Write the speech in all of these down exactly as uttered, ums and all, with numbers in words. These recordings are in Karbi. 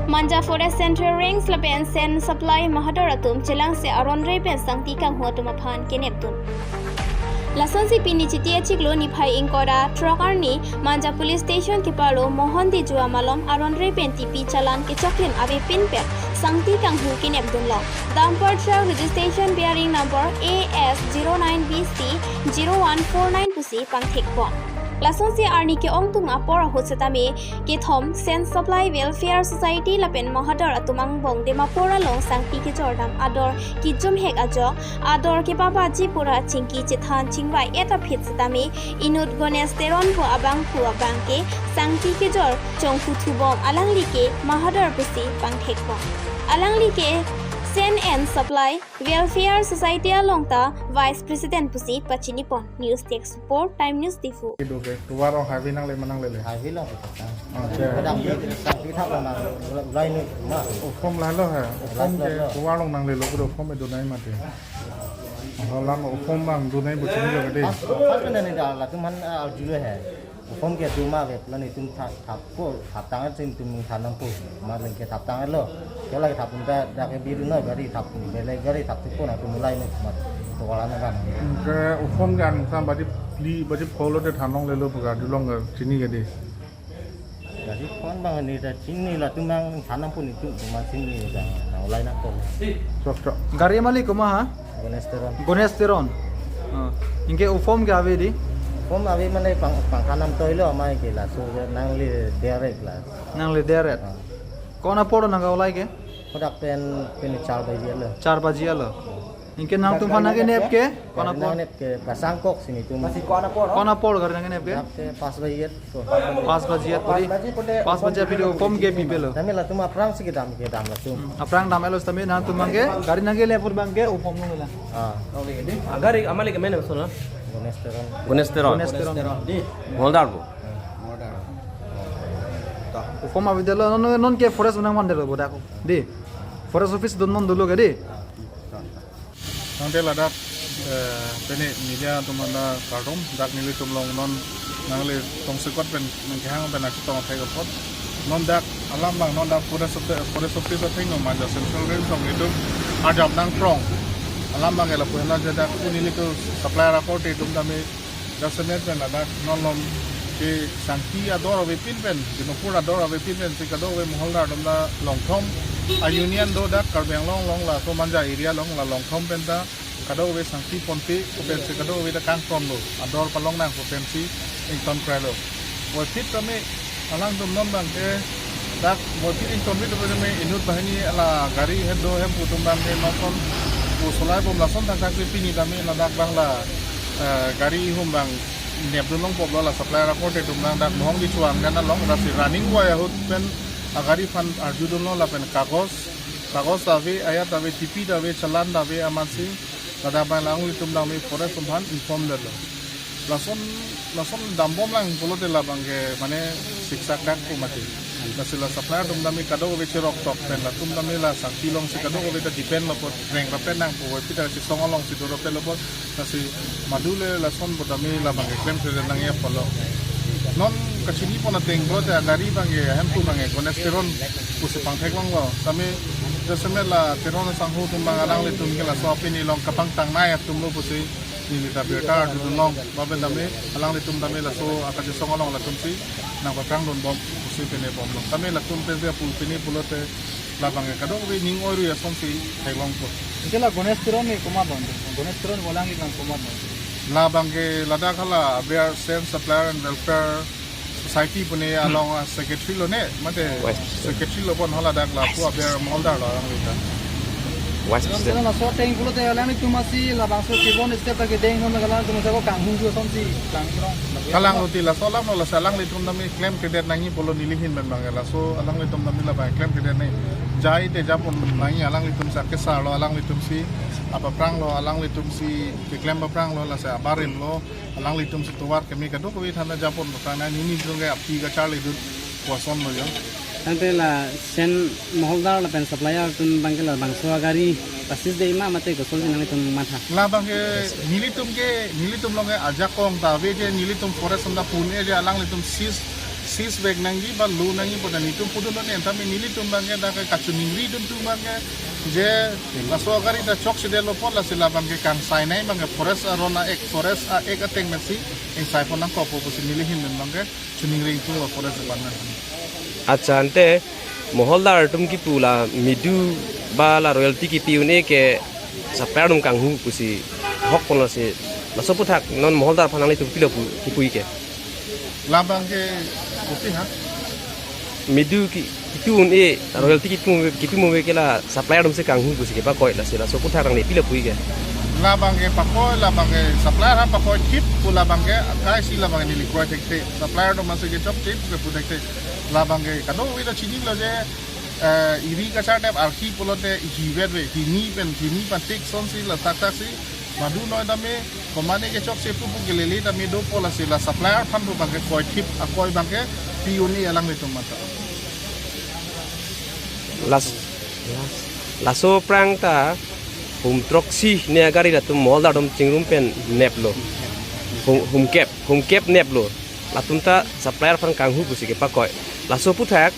Manja Forest Central Range lapen Sen Supply Mahador atum chelangse aron-re pen sangti kanghu atum aphan kenepdun. Lasonsi pini Chiti achiklo niphai ingkoi ra throk arni Manja Police Station keparlo Mohon Teju amalom aron-re pen T P challan kechoklim avepin pen sangti kanghu kenepdunlo. Dumper truck registration bearing number A S zero nine B C zero one four nine pusi pangthekpon. Lasonsi arni ke-ongtung apor ahut setame kethom Sen Supply Welfare Society lapen Mahador atum angbong Dimapur along sangti kejordam ador kejumhek ajok ador kepapaji pura chingki chethan chingvai-et aphi setame inut Ganesh Teron pu abangphu abangke sangti kejor chongkuthu bom alangli ke Mahador pusi pangthekpon. Alangli ke Sen and Supply Welfare Society along ta Vice President pusi pachinipon. News Desk Report, Time News Diphu. Itu ke, tovar along highway nangle ma nanglele? Highway along ke. Oke. Kadang di, di, di thap lo nang, ulai nu, ma. Uphom lalo he. Uphom lalo, ke lalo. Tovar along nanglelo, kudo uphom itu nai mati. Alam uphom bang, itu nai bucin juga gede. Pas, pas mana ni dah, latum han, ah, arjulo he. Uphom ke duma ke, plan itum thap, thappo, thaptang asin itum than nangpo. Maling ke thaptang lo. Kala ke thap unta dak ke biru na gari thap, bele gari thap tu pon atum mulai ni mat. Tovar along kan. Ke uphom ke angsam baji phli, baji pholo te than longlelo pu gari along ke chini gede. Gari phone bang ni ta chini latum bang than nangpo itum, itum ma chini ta nang ulai nangpo. Chok, chok. Gari malik komat ha? Ganesh Teron. Ganesh Teron. Ah. Anke uphom ke ave dei? Uphom ave mane pang, pangthan nangtoilo amei ke laso nangle direct la. Nangle direct. Ah. Ko-an apor nangkaulai ke? Hadak pen, pen char baji lo. Char baji lo. Anke nangtum aphan nangkenep ke? Ko-an apor? Nangnep ke pasangkok si nelitum. Ko-an apor gari nangkenep ke? Hadak ke pas baji. Pas baji puri. Pas baji puri uphom ke pipelo? Tame latum aphrang si kedam, kedam latum. Hmm. Aphrang damlo setame nangtum abangke gari nangkele apor abangke uphom nangkele. Ah. Ah, gari amalik ke mena sola? Ganesh Teron. Ganesh Teron. Ganesh Teron. Dei. Moholdar bo. Moholdar. Uphom avedetlo, non, non ke forest nangmandetlo bo dak. Dei. Forest office dun non dolo ke dei. Tangte ladak, eh, pini media atum aphan ta kardom, dak nelitum along non nangle tongsekot pen nangkehang pen nangchetong athai apot. Non dak alam abang, non dak forest office, forest office atheng no Manja Central Range along itum arjap nangkrong. Alam abang ke lapu henlo je dak pu nelitum supplier akorte atum tame jasemet pen ladak non along ke sangti ador avepin pen, Dimapur ador avepin pen si kadokave moholdar atum ta Longthom a-union do dak Karbi Anglong along laso Manja area along la Longthom pen ta kadokave sangti ponpe pu pensi kadokave ta kangtonlo, ador palong nangpo pensi ington krailo. Puvoiphit tame alangtum non abangke dak puvoiphit ingtonri tame inut banghini la gari hedo hempu atum abangke non son pu solai bom lason thangthang si pini tame ladak abang la, eh, gari ihum abang nepdun longpoplo la supplier akorte atum abang dak Mohong Teju angan along, lasi running wai ahut pen agari aphan arjudunlo lapen kagos, kagos ta ave, ayat ta ave, T P ta ave, challan ta ave amatsi ladak abang alanglitum tame forest atum aphan inform detlo. Lason, lason dambom lang pulote labangke mane siksak dak pu mati. Lasi la supplier atum tame kadokave cherok tok pen latum tame la sangti alongsi kadokave ta depend lo apot, reng rapen nangpo, puvoiphit ta chesong alongsi do rapenlo apot, lasi madule lason pu tame labangke klemkledet nangji apotlo. Non kachinipon ateng pulote agari abangke, hempu abangke Ganesh Teron pusi pangtheklonglo. Tame jasemet la Teron asangho atum abang alanglitum ke laso apini along kapangtangnei atumlo pusi neli ta birta arjudunlong, lapen tame alanglitum tame laso akachesong along latumsi nangpaprangdunbom pusi pini bomlo. Tame latum pensi apu pini pulote labangke kadokave ning oirui asonsi theklongpo. Anke la Ganesh Teron ni komat abang? Ganesh Teron pu alangli abang komat abang? Labangke ladak hala aber Sen Supplier and Welfare Society pu ne along, ah, secretary lo ne, mate Vice President. Secretary lo pon, hala dak lapu aber moholdar lo alangli ta. Vice President. Laso ateng pulote alanglitum masi labangso kibon step ta kedeng non, alanglitum masi ko kanghung jo sonsi lang krong. Kalang lo ti laso alam lo, lasi alanglitum tame klemkledet nangji pulo neli ahin pen abang, laso alanglitum tame labang klemkledet nangji. Jai te japon nangji, alanglitumsi akesar lo, alanglitumsi apaprang lo, alanglitumsi keklem paprang lo, lasi abarim lo, alanglitumsi tovar keme kadokave than ta japon paprang nangji, neli jong ke api kacharlidun pu ason lo jo. Tangte la Sen moholdar lapen supplier atum abangke labangso agari pasis dei ma mate koson si nanglitum matha? Labangke nelitum ke, nelitum along ke ajakong ta ave je, nelitum forest atum ta pun-e je, alanglitum seize, Seize vek nangji ba lo nangji pu ta nelitum pudun non, tame nelitum abangke dak kachoningri dun atum abangke je laso agari ta chokchedetlo apot lasi labangke kangsainei abangke forest aron a-act, forest a-act ateng pensi ingsai pon nangkokpo pusi neli ahin pen abangke choningri ingtung lo forest department. Accha, ante moholdar atum kipu la medu ba la royalty kipi un-e ke supplier atum kanghu pusi hok ponlo si, laso aputhak non moholdar aphan nanglitum pilo pu kipu-i ke? Labangke kopi ha? Medu ki, kitu un-e, royalty kitu, kitu un-e ke la supplier atum si kanghu pusi kepakoi, lasi laso aputhak nangli pilo pu-i ke? Labangke pakoi, labangke supplier aphan pakoi thip pu labangke akai si labangke neli kroi thekthe. Supplier atum masi kechokche pu kepu thekthe. Labangke kadokave ta chinilo je, eh, eri kachartep arki pulote hivet ve, hini pen, hini pen tik sonsi la tak tak si madu noi tame, komane kechokche pu pu kelele tame dopo, lasi la supplier aphan pu abangke koi thip, akoi abangke pi un-e alanglitum mata. Las, las, laso aphrang ta hum throksi ne agari latum moholdar atum chingrum pen neplo. Hum, hum kep, hum kep neplo. Latum ta supplier aphan kanghu pusi kepakoi. Laso aputhak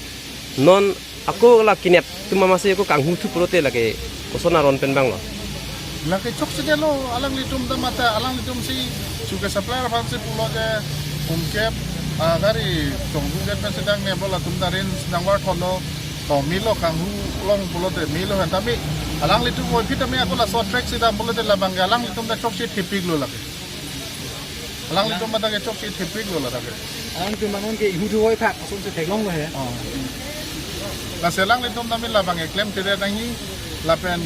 non ako la kenep atum masi ako kanghu thu pulote lake koson aron pen abang lo? Lake chokchedetlo, alanglitum ta mata, alanglitum si chuke supplier aphan si pulo je hum kep, ah, gari chonghu jet pen si dang ne bola atum ta rin dang var thotlo, to melo kanghu long pulote melo hen tame, alanglitum oi phit tame ako laso track si dam pulote labangke alanglitum ta chokche thepiklo lake. Alanglitum mata ke chokche thepiklo la lake. Alanglitum manon ke ihu thu oi phak, ason si theklonglo he. Oh. Lasi alanglitum tame labangke klemthedet nangji, lapen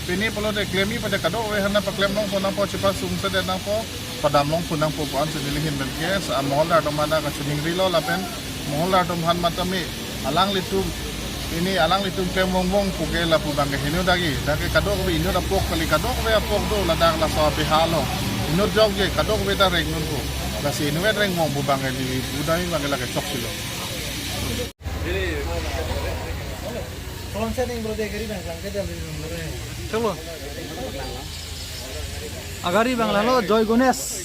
pini pulote klemji pute kadokave aphan paklem longpo nangpo, chepasungsedet nangpo, padam longpo nangpo pu ansi neli ahin pen ke, sa moholdar atum mata kachoningrilo lapen moholdar atum aphan mata me alanglitum, ini alanglitum klem vongvong puke lapu abangke heno dagi, dak ke kadokave inut apok kali, kadokave apok do ladak laso abeha along. Inut jok je kadokave ta rengdunpo. Lasi inutvet rengvong pu abangke neli pudun abangke lake chokchelo. Chalo. Agari abang lalo Joy Ganesh.